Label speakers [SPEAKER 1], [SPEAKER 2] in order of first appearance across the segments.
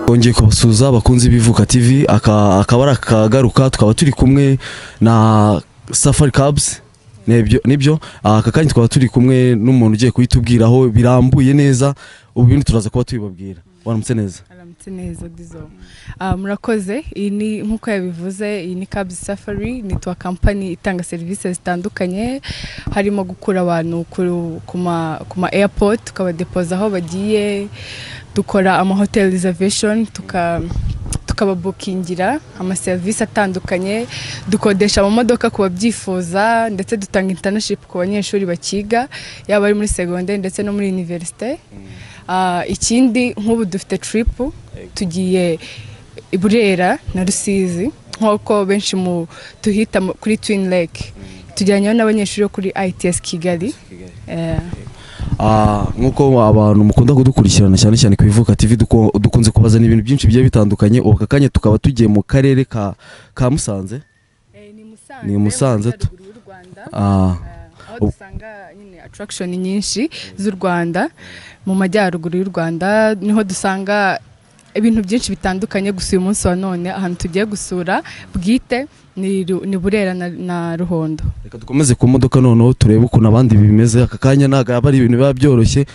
[SPEAKER 1] Twongeye kubasuhuza abakunzi b'Ivuka TV, akaba ari akagaruka, tukaba turi kumwe na Safari Cabs. Nibyo, aka kanya tukaba turi kumwe n'umuntu ugiye kuitubwiraho birambuye neza, ubu bintu turaza kuba tubibabwira. Waramutse neza?
[SPEAKER 2] Aramutse neza Dizo. Murakoze. Iyi ni nkuko yabivuze, iyi ni Cabs Safari, ni twa company itanga services zitandukanye, harimo gukura abantu ku ma airport tukabadepoza aho bagiye, dukora ama hotel reservation, tukababukingira ama service atandukanye, dukodesha amamodoka ku babyifuza, ndetse dutanga internship ku banyeshuri bakiga, yaba ari muri secondaire ndetse no muri university. Ikindi nk'ubu dufite trip tugiye i Burera na Rusizi, nk'uko benshi mu tuhita kuri Twin Lake, tujyanyeyo n'abanyeshuri bo kuri ITS Kigali.
[SPEAKER 1] Nk'uko abantu mukunda kudukurikirana cyane cyane ku Ivuka TV, dukunze kubazana ibintu byinshi bigiye bitandukanye. Ubu aka kanya tukaba tugiye mu karere ka Musanze. Ni Musanze
[SPEAKER 2] aho dusanga nyine attraction nyinshi z'u Rwanda, mu majyaruguru y'u Rwanda niho dusanga ibintu byinshi bitandukanye. Gusa uyu munsi wa none ahantu tugiye gusura bwite ni Burera na Ruhondo.
[SPEAKER 1] Reka dukomeze ku modoka noneho turebe ukuntu abandi bimeze. Aka kanya ntago aba ari ibintu biba byoroshye,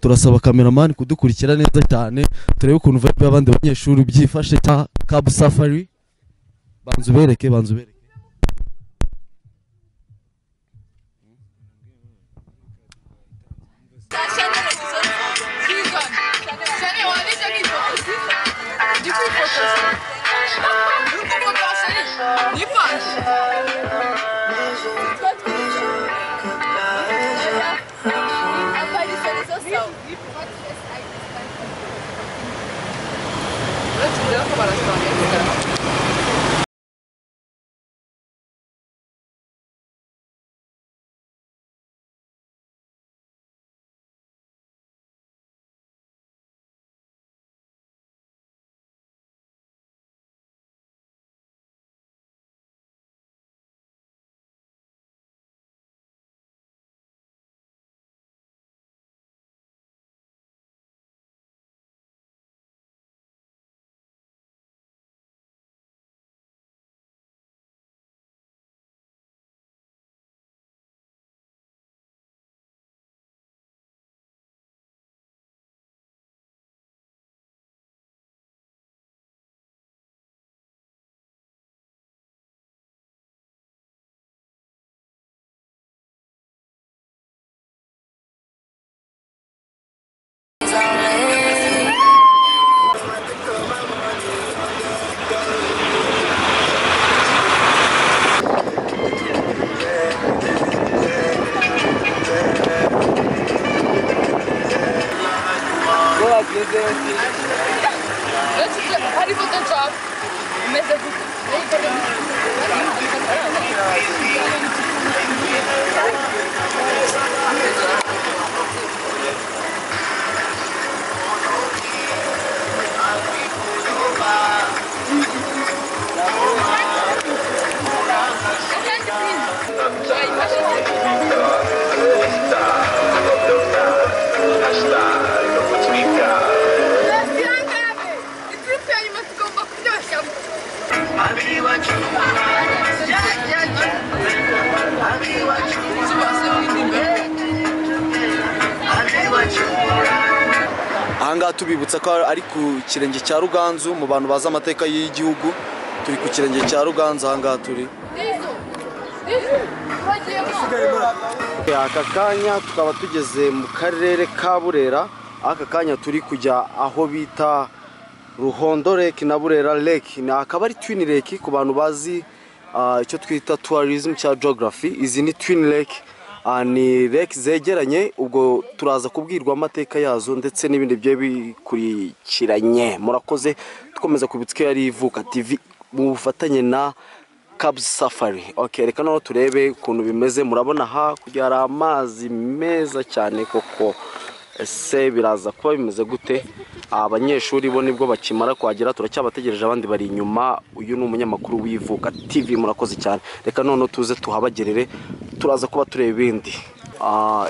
[SPEAKER 1] turasaba cameraman kudukurikira neza cyane, turebe ukuntu vibe y'abandi banyeshuri byifashe cya Cab Safari. Banzu bereke. Ahangaha tubibutsa ko ari ku kirenge cya Ruganzu, mu bantu bazi amateka y'igihugu turi ku kirenge cya Ruganzu. Ahangaha turi aka kanya tukaba tugeze mu karere ka Burera. Aka kanya turi kujya aho bita Ruhondo Lake na Burera Lake, akaba ari Twin Lake ku bantu bazi icyo twita tourism cya geography. Izi ni Twin Lake, ni lake zegeranye, ubwo turaza kubwirwa amateka yazo ndetse n'ibindi byo bikurikiranye. Murakoze, dukomeza kubitsa yari Ivuka TV mu bufatanye na Cabs Safari. Okay, reka noneho turebe ukuntu bimeze. Murabona hakurya hari amazi meza cyane koko. Ese biraza kuba bimeze gute? Abanyeshuri bo nibwo bakimara kuhagera, turacyabategereje, abandi bari inyuma. Uyu ni umunyamakuru w'Ivuka TV, murakoze cyane. Reka noneho tuze tuhabagerere, turaza kuba tureba ibindi.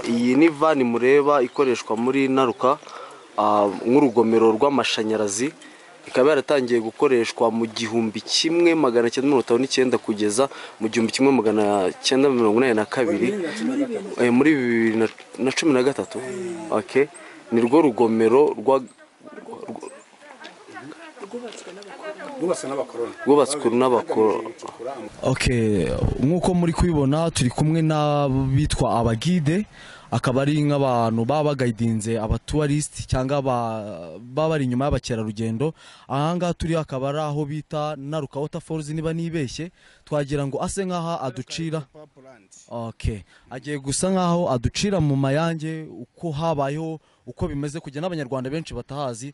[SPEAKER 1] Iyi ni van mureba ikoreshwa muri Naruka nk'urugomero rw'amashanyarazi. Ikaba yaratangiye gukoreshwa mu 1959 kugeza mu 1982, muri 2013. Okay, ni rwo rugomero rwubatswe n'abakoloni. Okay, nk'uko muri kubibona turi kumwe n'abitwa abagide, akaba ari nk'abantu baba bagayidinze abatourist cyangwa baba bari inyuma y'abakerarugendo. Aha ngaha turi akaba ari aho bita Ntaruka Waterfalls niba nibeshye, twagira ngo ase nk'aha aducira. Okay, agiye gusa nk'aho aducira mu mayange uko habayeho, uko bimeze, kugira n'abanyarwanda benshi batahazi,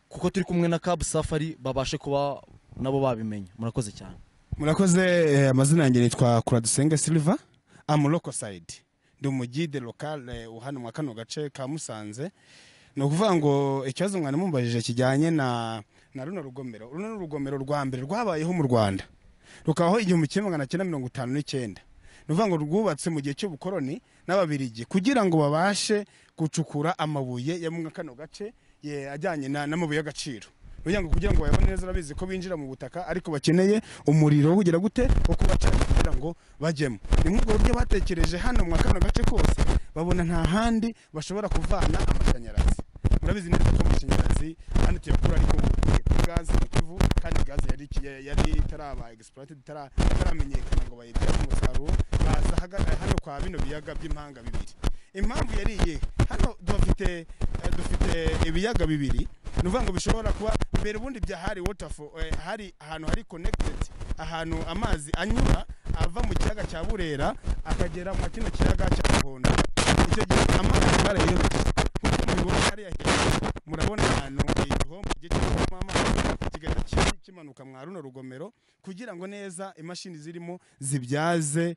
[SPEAKER 1] kuko turi kumwe na Cub Safari babashe kuba nabo babimenya. Murakoze cyane.
[SPEAKER 3] Murakoze. Amazina yanjye nitwa Kuradusenge Silva, am local side, ndi umugide local hano mu kano gace ka Musanze. Ni ukuvuga ngo ikibazo mwana mumbajije kijyanye na runo rugomero, runo rugomero rwa mbere rwabayeho mu Rwanda, rukabaho 1959. Ni ukuvuga ngo rwubatse mu gihe cy'ubukoroni n'Ababirigi kugira ngo babashe gucukura amabuye ya mu kano gace ajyanye n'amabuye y'agaciro. Kugira ngo bayabone neza, urabizi ko binjira mu butaka ariko bakeneye umuriro wo kugira gute wo kubacana kugira ngo bajyemo. Ni nk'ubwo buryo batekereje hano mu kano gace kose, babona nta handi bashobora kuvana amashanyarazi. Murabizi neza ko amashanyarazi hano tuyakura ariko kuri gaze mu Kivu, kandi gaze yari itaraba exploited, itaramenyekana ngo bayibyaze umusaruro. Baza hano kwa bino biyaga by'impanga bibiri. Impamvu yari iyihe? Hano dufite ibiyaga bibiri, ni ukuvuga ngo bishobora kuba mbere ubundi bya hari waterfall, hari ahantu hari connected, ahantu amazi anyura ava mu kiyaga cya Burera akagera mu kino kiyaga cya Ruhondo. Icyo gihe amazi barayohereje, nk'uko mubibona hariya hejuru murabona ahantu igihombo gicamo amazi kigahita kimanuka mwa runo rugomero, kugira ngo neza imashini zirimo zibyaze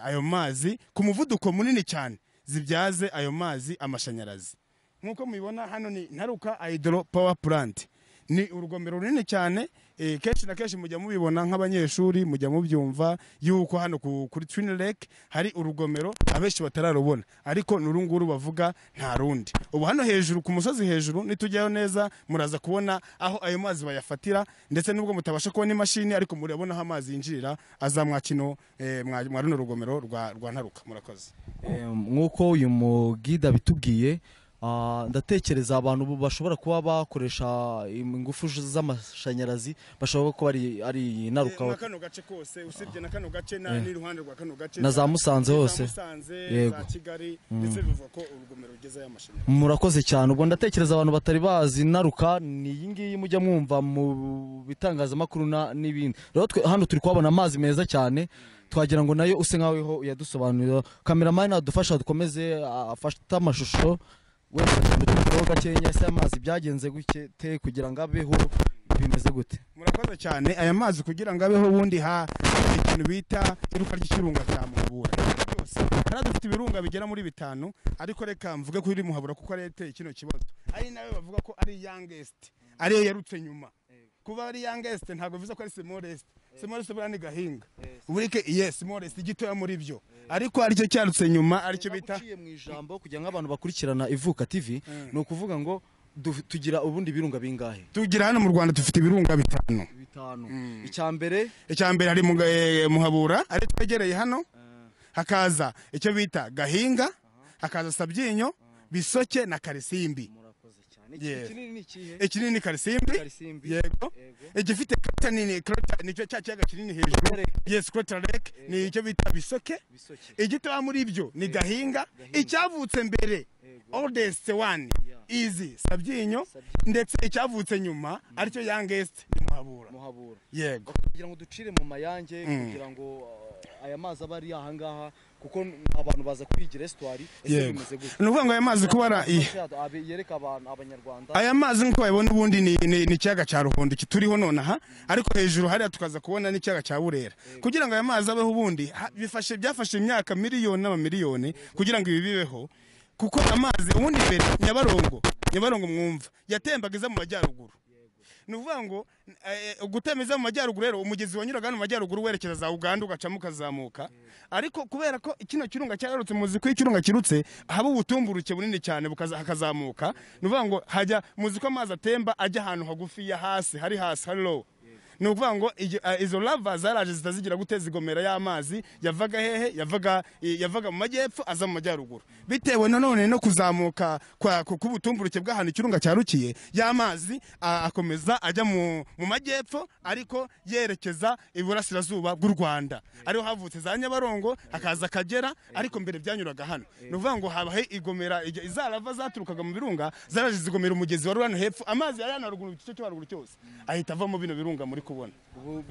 [SPEAKER 3] ayo mazi ku muvuduko munini cyane, zibyaze ayo mazi amashanyarazi. Nk'uko mubibona hano ni Ntaruka Hydro Power Plant, ni urugomero runini cyane. Kenshi na kenshi mujya mubibona nk'abanyeshuri, mujya mubyumva yuko hano kuri Twin Lake hari urugomero abenshi batararubona, ariko n'urunguru bavuga nta rundi. Ubu hano hejuru ku musozi hejuru nitujyayo neza muraza kubona aho ayo mazi bayafatira, ndetse nubwo mutabasha kubona imashini ariko murabona aho amazi yinjirira aza mwa kino mwa runo rugomero rwa Ntaruka. Murakoze.
[SPEAKER 1] Nk'uko uyu mugida bitubwiye, ndatekereza abantu bashobora kuba bakoresha ingufu z'amashanyarazi bashobora kuba ari Ntaruka
[SPEAKER 3] na kano gace kose, usibye na kano gace n'iruhande rwa kano gace
[SPEAKER 1] na za Musanze hose,
[SPEAKER 3] za Kigali, ndetse bivuga ko urugomero rugeze y'amashanyarazi.
[SPEAKER 1] Murakoze cyane. Ubwo ndatekereza abantu batari bazi Ntaruka ni iyi ngiyi mujya mwumva mu bitangazamakuru n'ibindi. Rero hano turi kuhabona amazi meza cyane, twagira ngo nayo use nkaho yadusobanurira. Cameraman adufasha dukomeze afate amashusho wenda se amazi byagenze gute kugira ngo abeho, bimeze gute?
[SPEAKER 3] Murakoze cyane. Aya mazi kugira ngo abeho ubundi ha ikintu bita iruka ry'ikirunga cya Muhabura. Byose hari dufite ibirunga bigera muri 5, ariko reka mvuge ko iri Muhabura kuko ari yateye kino kibazo, ari nawe bavuga ko ari youngest, ariyo yarutse nyuma. Kuba ari youngest ntabwo bivuze ko ari smallest. Smallest buriya ni Gahinga, uburike yes smallest gitoya muri byo, ariko aricyo cyarutse nyuma, aricyo bita
[SPEAKER 1] mu ijambo kugira ngo abantu bakurikirana Ivuka TV. Ni ukuvuga ngo tugira ubundi birunga bingahe?
[SPEAKER 3] Tugira hano mu Rwanda dufite ibirunga 5. Icya mbere hari Muhabura ari twegereye hano, hakaza icyo bita Gahinga, hakaza Sabyinyo, Bisoke na Karisimbi. Ikinini ni Karisimbi. Yego. Igifite crater nini, crater nicyo cya kiyaga kinini hejuru. Yes, crater lake ni icyo bita Bisoke. Igitoya muri ibyo ni Gahinga. Icyavutse mbere oldest one is Sabyinyo, ndetse icyavutse nyuma aricyo youngest ni Muhabura. Yego.
[SPEAKER 1] Kugira ngo ducire mu mayange, kugira ngo aya mazi aba ari aha ngaha, kuko abantu baza kwigira estuary, ese bimeze gute?
[SPEAKER 3] Ni ukuvuga ngo aya mazi kuba
[SPEAKER 1] yereka abantu abanyarwanda
[SPEAKER 3] aya mazi nkuko bayibona ubundi ni ikiyaga cya Ruhondo kituriho nonaha, ariko hejuru hariya tukaza kubona n'ikiyaga cya Burera. Kugira ngo aya mazi abeho ubundi byafashe imyaka miliyoni n'amamiliyoni kugira ngo ibi bibeho, kuko amazi ubundi mbere Nyabarongo mwumva yatembaga iza mu majyaruguru. Ni ukuvuga ngo gutemba iza mu majyaruguru rero, umugezi wanyuraga hano mu majyaruguru werekeza za Uganda, ugacamo ukazamuka. Ariko kubera ko kino kirunga cyararutse, muzi ko iyo ikirunga kirutse haba ubutumburuke bunini cyane, hakazamuka. Ni ukuvuga ngo hajya, muzi ko amazi atemba ajya ahantu hagufi ya hasi, hari hasi, hari low. Ni ukuvuga ngo izo lava zaraje zitazigira gute, zigomera y'amazi yavaga hehe? Yavaga mu majyepfo aza mu majyaruguru, bitewe nanone no kuzamuka k'ubutumburuke bw'ahantu ikirunga cyarukiye. Y'amazi akomeza ajya mu majyepfo, ariko yerekeza iburasirazuba bw'u Rwanda, ariho havutse za Nyabarongo, hakaza Akagera. Ariko mbere byanyuraga hano. Ni ukuvuga ngo habaho igomera, iza lava zaturukaga mu birunga zaraje zigomera umugezi wari uri hano hepfo. Amazi yari hano haruguru, igice cyo haruguru cyose ahita avamo bino birunga muri kubona.
[SPEAKER 1] Ubu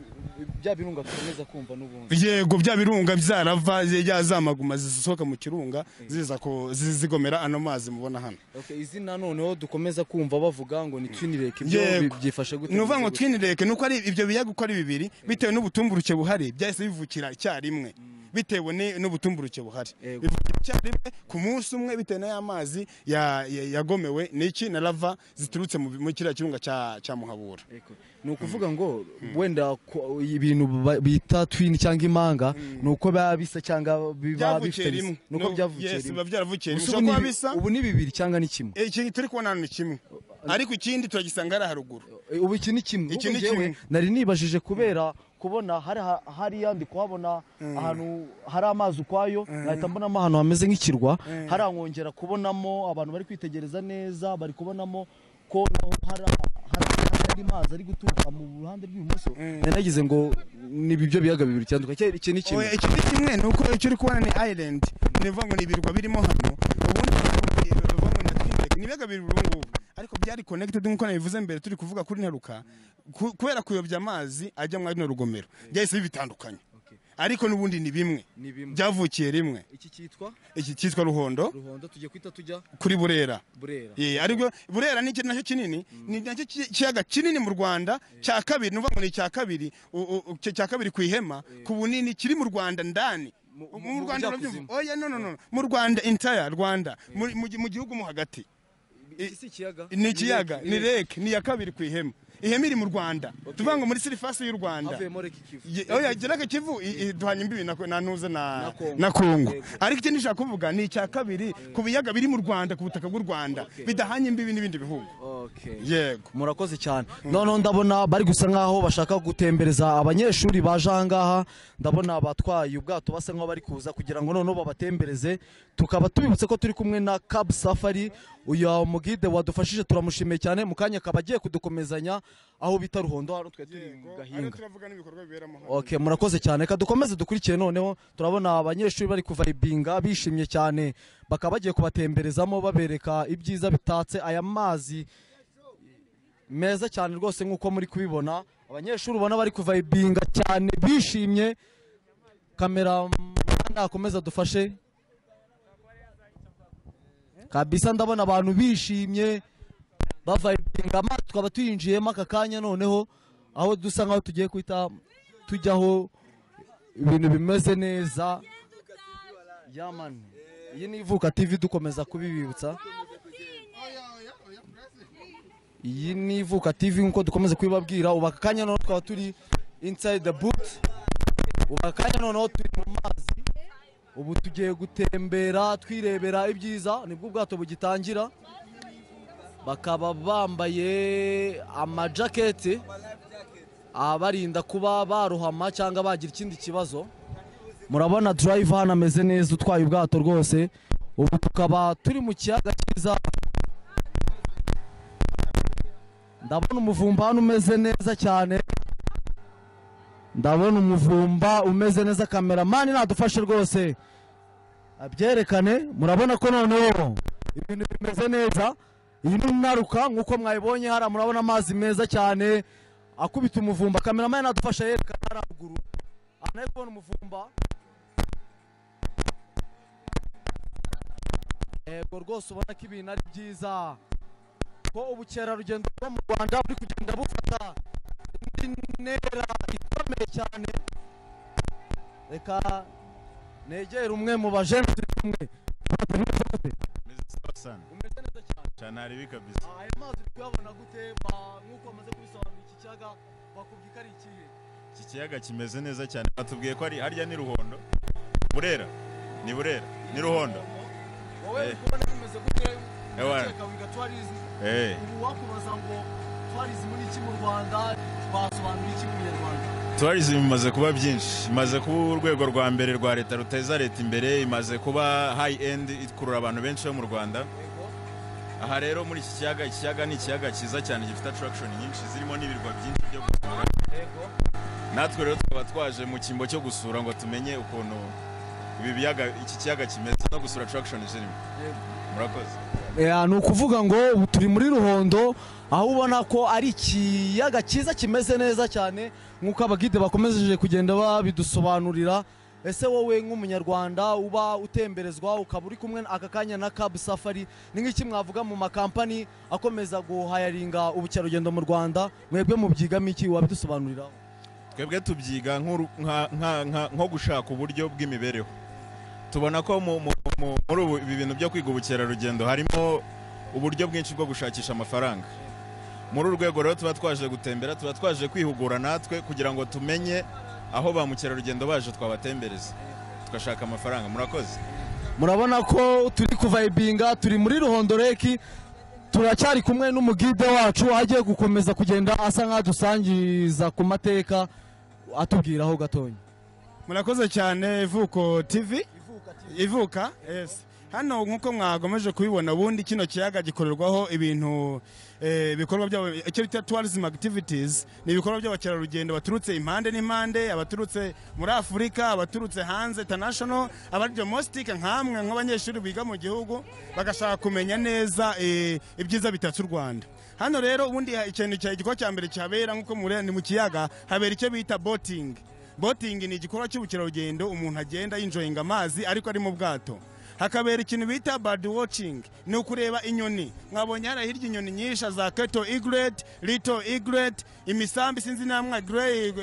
[SPEAKER 1] bya birunga dukomeza kumva n'ubundi?
[SPEAKER 3] Yego, bya birunga byarava ya za maguma zisohoka mu kirunga ziza ko zigomera ano mazi mubona hano.
[SPEAKER 1] Okay, izina noneho dukomeza kumva bavuga ngo ni Twin Lake, ibyo
[SPEAKER 3] Yego.
[SPEAKER 1] byifashe gute?
[SPEAKER 3] Ni ukuvuga ngo Twin Lake nuko ari ibyo biyaga uko ari bibiri, bitewe n'ubutumburuke buhari, byahise bivukira icyarimwe, bitewe n'ubutumburuke buhari. Bivukira icyarimwe ku munsi umwe, bitewe n'aya mazi yagomewe n'iki, na lava ziturutse mu kiriya kirunga cya Muhabura.
[SPEAKER 1] Ego. Ni ukuvuga ngo wenda ibintu bita twin cyangwa impanga ni uko biba bisa cyangwa biba
[SPEAKER 3] Byavukiye
[SPEAKER 1] bifite
[SPEAKER 3] rimwe.
[SPEAKER 1] ni uko byavukiye
[SPEAKER 3] Yes,
[SPEAKER 1] rimwe.
[SPEAKER 3] biba byaravukiye rimwe.
[SPEAKER 1] Gusa ubu
[SPEAKER 3] Bishobora
[SPEAKER 1] ni
[SPEAKER 3] kuba bisa.
[SPEAKER 1] Ubu ni bibiri cyangwa ni kimwe?
[SPEAKER 3] Iki turi kubona hano ni kimwe, ariko ikindi turagisanga hariya haruguru.
[SPEAKER 1] Ubu iki ni kimwe?
[SPEAKER 3] Iki ni
[SPEAKER 1] Ahubwo njyewe
[SPEAKER 3] kimwe.
[SPEAKER 1] nari nibajije kubera kubona hari hariya ndi kuhabona ahantu hari amazi ukwayo, nkahita mbonamo ahantu hameze nk'ikirwa, hariya nkongera kubonamo abantu bari kwitegereza neza, bari kubonamo ko naho hari andi mazi ari guturuka mu ruhande rw'ibumoso. Nari nagize ngo ni ibyo biyaga bibiri bitandukanye. Iki ni kimwe?
[SPEAKER 3] Oya, iki ni kimwe. Ni uko icyo uri kubona ni island, ni ukuvuga ngo ni ibirwa birimo hano. Ubundi bavuga ngo ni twin lake, ni ibiyaga bibiri ubu ngubu, ariko byari connected nk'uko nabivuze mbere turi kuvuga kuri Ntaruka. Kubera kuyobya amazi ajya muri runo rugomero, byahise bibitandukanya, ariko n'ubundi ni bimwe.
[SPEAKER 1] Ni bimwe.
[SPEAKER 3] Byavukiye rimwe.
[SPEAKER 1] Iki cyitwa?
[SPEAKER 3] Iki cyitwa Ruhondo.
[SPEAKER 1] Ruhondo. Tugiye kwita tujya
[SPEAKER 3] Kuri Burera.
[SPEAKER 1] Burera.
[SPEAKER 3] Ye, ariko Burera ni nacyo kinini, ni nacyo kiyaga kinini mu Rwanda cya kabiri. Nuvuga ngo ni icya kabiri, cya kabiri ku ihema ku bunini kiri mu Rwanda ndani.
[SPEAKER 1] Mu
[SPEAKER 3] Mu Rwanda,
[SPEAKER 1] bujyakuzimu.
[SPEAKER 3] urabyumva? Oya, no, no, no, mu Rwanda, entire Rwanda, mu gihugu mo hagati.
[SPEAKER 1] Iki si ikiyaga?
[SPEAKER 3] Ni ikiyaga, ni lake, ni iya kabiri ku ihema. Ihema iri mu Rwanda, tuvuga ngo muri surface y'u Rwanda.
[SPEAKER 1] Havuyemo Lake Kivu.
[SPEAKER 3] Oya, Lake Kivu duhanye imbibi na ntuze na
[SPEAKER 1] Na Kongo.
[SPEAKER 3] Na Kongo.
[SPEAKER 1] Yego.
[SPEAKER 3] Ariko icyo nishaka kuvuga ni icya kabiri ku biyaga biri mu Rwanda, ku butaka bw'u Rwanda, bidahanye imbibi n'ibindi bihugu.
[SPEAKER 1] Okay.
[SPEAKER 3] Yego.
[SPEAKER 1] Murakoze cyane. Noneho ndabona bari gusa nkaho bashaka gutembereza abanyeshuri baje aha ngaha. Ndabona abatwaye ubwato basa nkaho bari kuza kugira ngo noneho babatembereze. Tukaba tubibutse ko turi kumwe na Cab Safari. Uyu muguide wadufashije turamushimiye cyane. Mu kanya akaba agiye kudukomezanya aho bita Ruhondo, hano twe turi mu
[SPEAKER 3] Yego,
[SPEAKER 1] Gahinga.
[SPEAKER 3] ariyo turavuga n'ibikorwa biberamo hano.
[SPEAKER 1] Okay, murakoze cyane. Reka dukomeze dukurikiye. Noneho turabona abanyeshuri bari kuvayibinga bishimye cyane, bakaba bagiye kubatemberezamo, babereka ibyiza bitatse aya mazi meza cyane rwose. Nk'uko muri kubibona, abanyeshuri ubona bari kuvayibinga cyane bishimye. Kamera akomeza dufashe kabisa. Ndabona abantu bishimye bavayibinga. Amazi tukaba tuyinjiyemo aka kanya, noneho aho dusa nkaho tugiye guhita tujyaho ibintu bimeze neza. Yamani, iyi ni Ivuka TV, dukomeza kubibibutsa. Iyi ni Ivuka TV nk'uko dukomeza kubibabwira. Ubu aka kanya noneho tukaba turi inside the boat. Ubu aka kanya noneho turi mu mazi. Ubu tugiye gutembera twirebera ibyiza, nibwo ubwato bugitangira. Bakaba bambaye amajaketi abarinda kuba barohama cyangwa bagira ikindi kibazo. Murabona driver hano ameze neza, utwaye ubwato rwose. Ubu tukaba turi mu kiyaga cyiza. Ndabona umuvumba hano umeze neza cyane, ndabona umuvumba umeze neza. Kameramani nadufashe rwose abyerekane. Murabona ko noneho ibintu bimeze neza. Iyi ni Ntaruka nk'uko mwayibonye hariya. Murabona amazi meza cyane akubita umuvumba. Kameramani nadufashe yerekana hariya ruguru ahantu ari kubona umuvumba. Yego rwose, ubona ko ibintu ari byiza, ko ubukerarugendo bwo mu Rwanda buri kugenda bufata indi ntera ikomeye cyane. Reka negere umwe mu bajene turi kumwe.
[SPEAKER 4] Meze sawa sana.
[SPEAKER 1] Umeze neza cyane.
[SPEAKER 4] Cyane, haribi kabisa.
[SPEAKER 1] Aya mazi uri kuyabona gute? Nk'uko bamaze kubisobanura. Bakubwiye ko ari ikihe?
[SPEAKER 4] Iki kiyaga kimeze neza cyane. Batubwiye ko ari harya ni Ruhondo, Burera, ni Burera, ni Ruhondo.
[SPEAKER 1] Wowe uri kubona bimeze gute?
[SPEAKER 4] Ewa.
[SPEAKER 1] Urakeka wiga tourism?
[SPEAKER 4] Eh.
[SPEAKER 1] Ubu wakubaza ngo tourism ni iki mu Rwanda, wasobanura iki mu Kinyarwanda?
[SPEAKER 4] Tourism imaze kuba byinshi, imaze kuba urwego rwa mbere rwa leta ruteza leta imbere, imaze kuba high end, ikurura abantu benshi bo mu Rwanda. Aha rero muri iki kiyaga, iki kiyaga ni ikiyaga cyiza cyane gifite attraction nyinshi zirimo n'ibirwa byinshi byo gusura. Natwe rero tukaba twaje mu cyimbo cyo gusura ngo tumenye ukuntu ibi biyaga, iki kiyaga kimeze, no gusura attraction zirimo. Murakoze.
[SPEAKER 1] Ni ukuvuga ngo ubu turi muri Ruhondo, aho ubona ko ari ikiyaga cyiza kimeze neza cyane nk'uko abaguide bakomeje kugenda babidusobanurira. Ese wowe nk'umunyarwanda uba utemberezwa, ukaba uri kumwe aka kanya na Cub Safari, ni nk'iki mwavuga mu makampani akomeza guhayaringa ubukerarugendo mu Rwanda? Mwebwe mubyigamo iki? Wabidusobanuriraho?
[SPEAKER 4] Twebwe tubyiga nko gushaka uburyo bw'imibereho. Tubona ko muri ubu ibi bintu byo kwiga ubukerarugendo harimo uburyo bwinshi bwo gushakisha amafaranga. Muri uru rwego rero tuba twaje gutembera, tuba twaje kwihugura natwe kugira ngo tumenye aho ba mukerarugendo baje twabatembereza, tugashaka amafaranga. Murakoze.
[SPEAKER 1] Murabona ko turi kuvayibinga, turi muri Ruhondo Lake, turacyari kumwe n'umuguide wacu, agiye gukomeza kugenda asa nk'aho adusangiza ku mateka, atubwiraho gatonya.
[SPEAKER 3] Murakoze cyane, Ivuko TV, Ivuka, yes. Hano nk'uko mwagomeje kubibona, ubundi kino kiyaga gikorerwaho ibintu, ibikorwa byabo, icyo bita tourism activities, ni ibikorwa by'abakerarugendo baturutse impande n'impande, abaturutse muri Afurika, abaturutse hanze, international, abari domestic nkamwe nk'abanyeshuri biga mu gihugu bagashaka kumenya neza ibyiza bitatse u Rwanda. Hano rero ubundi ikintu cya igikorwa cya mbere cyabera, nk'uko mureba, ni mu kiyaga, habera icyo bita boating. Boating ni igikorwa cy'ubukerarugendo, umuntu agenda yinjoyinga amazi ariko ari mu bwato. Hakabera ikintu bita bird watching, ni ukureba inyoni. Mwabonye hariya hirya inyoni nyinshi za cattle egret, little egret, imisambi, sinzi namwe grey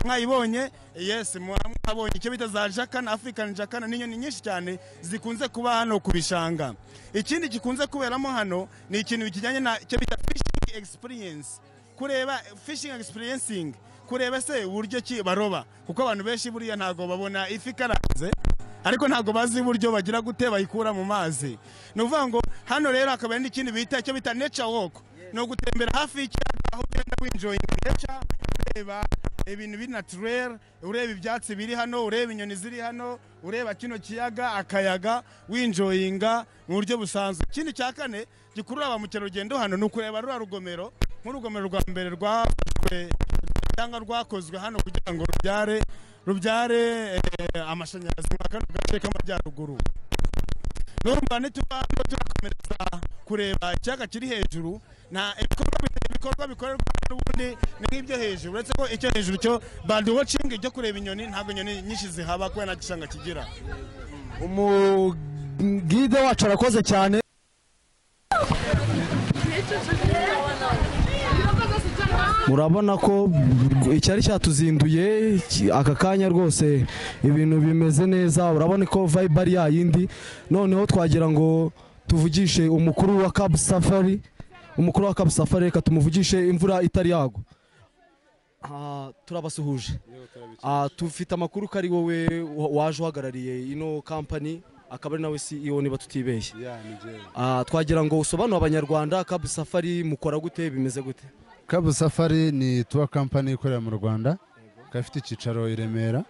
[SPEAKER 3] mwayibonye. Yes, mwabonye icyo bita za jacana, African jacana, n'inyoni nyinshi cyane zikunze kuba hano ku bishanga. Ikindi gikunze kuberamo hano ni ikintu kijyanye na icyo bita fishing experience, kureba fishing experiencing, kureba se uburyo ki baroba, kuko abantu benshi buriya ntabwo babona ifi ikaranze, ariko ntabwo bazi uburyo bagira gute bayikura mu mazi. Ni ukuvuga ngo hano rero hakaba hari n'ikindi bita, icyo bita nature walk, ni ugutembera hafi y'ikiyaga, aho ugenda winjoyinga nature, ureba ibintu biri naturel, ureba ibyatsi biri hano, ureba inyoni ziri hano, ureba kino kiyaga, akayaga, winjoyinga mu buryo busanzwe. Ikindi cya kane gikurura ba mukerarugendo hano ni ukureba ruriya rugomero, nk'urugomero rwa mbere rwafashwe cyangwa rwakozwe hano kugira ngo rubyare amashanyarazi mu kano gace k'amajyaruguru. Nurumva nituba hano turakomereza kureba ikiyaga kiri hejuru. Nta ibikorwa bikorerwa n'ubundi ni nk'ibyo hejuru, uretse ko icyo hejuru cyo bird watching, icyo kureba inyoni, ntabwo inyoni nyinshi zihaba kubera nta gishanga kigira.
[SPEAKER 1] Umuguide wacu arakoze cyane. Murabona ko icyari cyatuzinduye aka kanya rwose ibintu bimeze neza. Urabona ko vibe ari yayindi. Noneho twagira ngo tuvugishe umukuru wa Cub Safari. Umukuru wa Cub Safari, reka tumuvugishe imvura itari yagwa. Turabasuhuje. Tufite amakuru ko ari wowe waje uhagarariye ino company, akaba ari nawe CEO niba tutibeshye. Twagira ngo usobanure abanyarwanda Cub Safari mukora gute, bimeze gute?
[SPEAKER 5] Cub Safari ni tour company ikorera mu Rwanda, ikaba ifite icyicaro i Remera.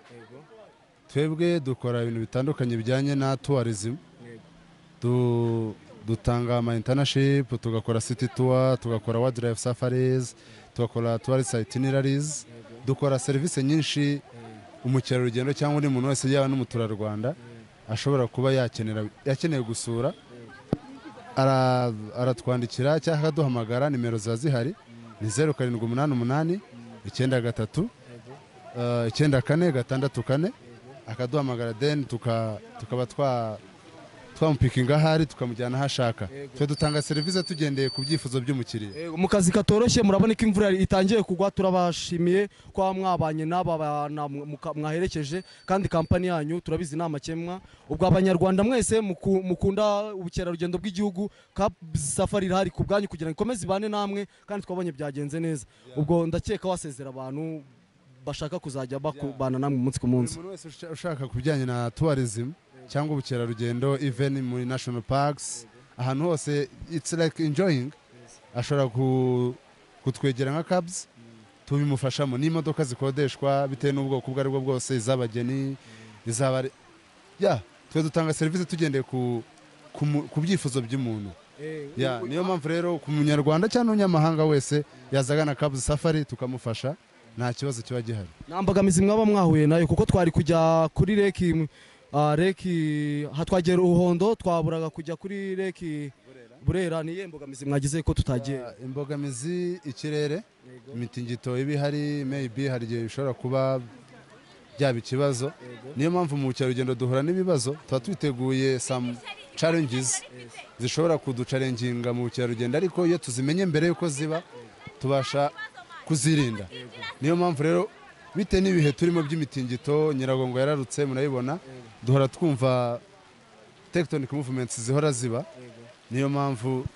[SPEAKER 5] Twebwe dukora ibintu bitandukanye bijyanye na tourism. Dutanga ama internship, tugakora city tour, tugakora wildlife safaris, tugakora tourist itineraries, dukora serivisi nyinshi umukerarugendo cyangwa undi muntu wese, yaba n'umuturarwanda, ashobora kuba yakenera, yakeneye gusura. Aratwandikira cyangwa akaduhamagara, nimero ziba zihari, ni 0788 93 94 64, akaduhamagara, then tukaba Twamupikinga ahari, tukamujyana aho ashaka. Twe dutanga serivisi tugendeye ku byifuzo by'umukiriya.
[SPEAKER 1] Mu kazi katoroshye, murabona ko imvura itangiye kugwa. Turabashimiye ko mwabanye n'aba bana mwaherekeje, kandi kampani yanyu turabizi ni amakemwa. Ubwo Abanyarwanda mwese mukunda ubukerarugendo bw'igihugu, Cubs Safari irahari ku bwanyu kugira ngo ikomeze ibane namwe, kandi twabonye byagenze neza. Ubwo ndakeka wasezera abantu bashaka kuzajya bakubana namwe umunsi ku munsi.
[SPEAKER 5] Umuntu wese ushaka ku bijyanye na tourism cyangwa ubukerarugendo, even muri national parks, ahantu hose, it's like enjoying, ashobora kutwegera nka Cubs, tubimufashamo n'imodoka zikodeshwa bitewe n'ubwoko ubwo aribwo bwose, iz'abageni, izaba ya twe dutanga serivisi tugendeye ku byifuzo by'umuntu. Ya, niyo mpamvu rero ku munyarwanda cyangwa umunyamahanga wese yazagana Cubs Safari tukamufasha, nta kibazo kiba gihari.
[SPEAKER 1] Nta mbogamizi mwaba mwahuye nayo? Kuko twari kujya kuri lake hatwagera Ruhondo, twaburaga kujya kuri Lake Burera. Ni iyihe mbogamizi mwagize ko tutagiye?
[SPEAKER 5] Imbogamizi ikirere, imitingito iba ihari, maybe hari igihe bishobora kuba byaba ikibazo. Niyo mpamvu mu bukerarugendo duhura n'ibibazo, tuba twiteguye some challenges zishobora kuduchallenginga mu bukerarugendo, ariko iyo tuzimenye mbere yuko ziba tubasha kuzirinda. Niyo mpamvu rero bitewe n'ibihe turimo by'imitingito, Nyiragongo yararutse murayibona, duhora twumva tectonic movements zihora ziba. Niyo mpamvu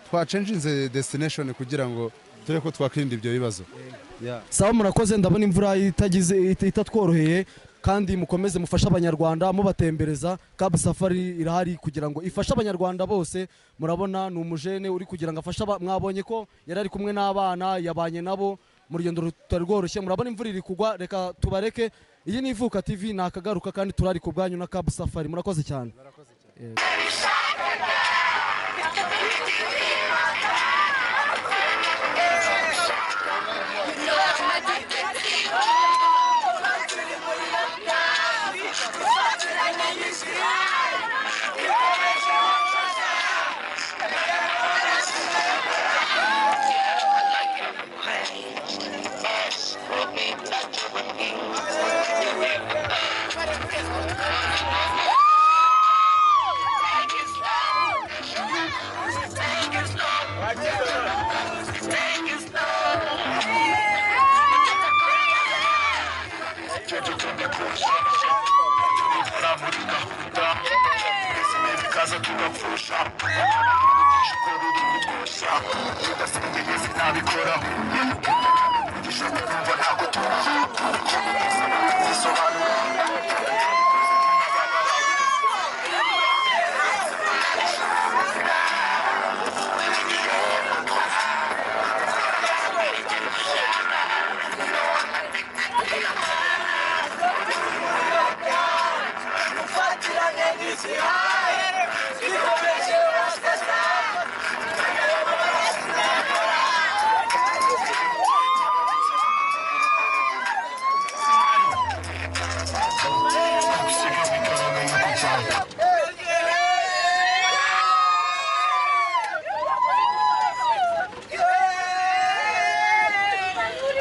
[SPEAKER 5] twachanginze destination kugira ngo turebe ko twakwirinda ibyo bibazo.
[SPEAKER 1] Sawa, murakoze. Ndabona imvura itagize itatworoheye, kandi mukomeze mufashe Abanyarwanda mubatembereza. Cubs Safari irahari kugira ngo ifashe Abanyarwanda bose. Murabona ni umujene uri kugira ngo afashe, mwabonye ko yari ari kumwe n'abana, yabanye nabo mu rugendo rutari rworoshye. Murabona imvura iri kugwa, reka tubareke. Iyi ni Ivuka TV, ni akagaruka, kandi turari ku bwanyu na Cubs Safari. Murakoze cyane.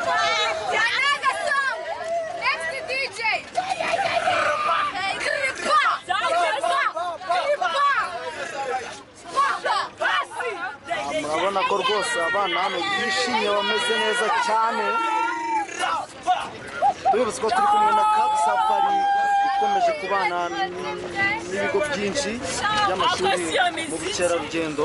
[SPEAKER 6] Another song! Next DJ!
[SPEAKER 1] Murabona ko rwose abana hano bishimye, bameze neza cyane. Tubibutse ko turi kumwe na Cubs Safari ikomeje kubana n'ibigo byinshi by'amashuri mu bukerarugendo.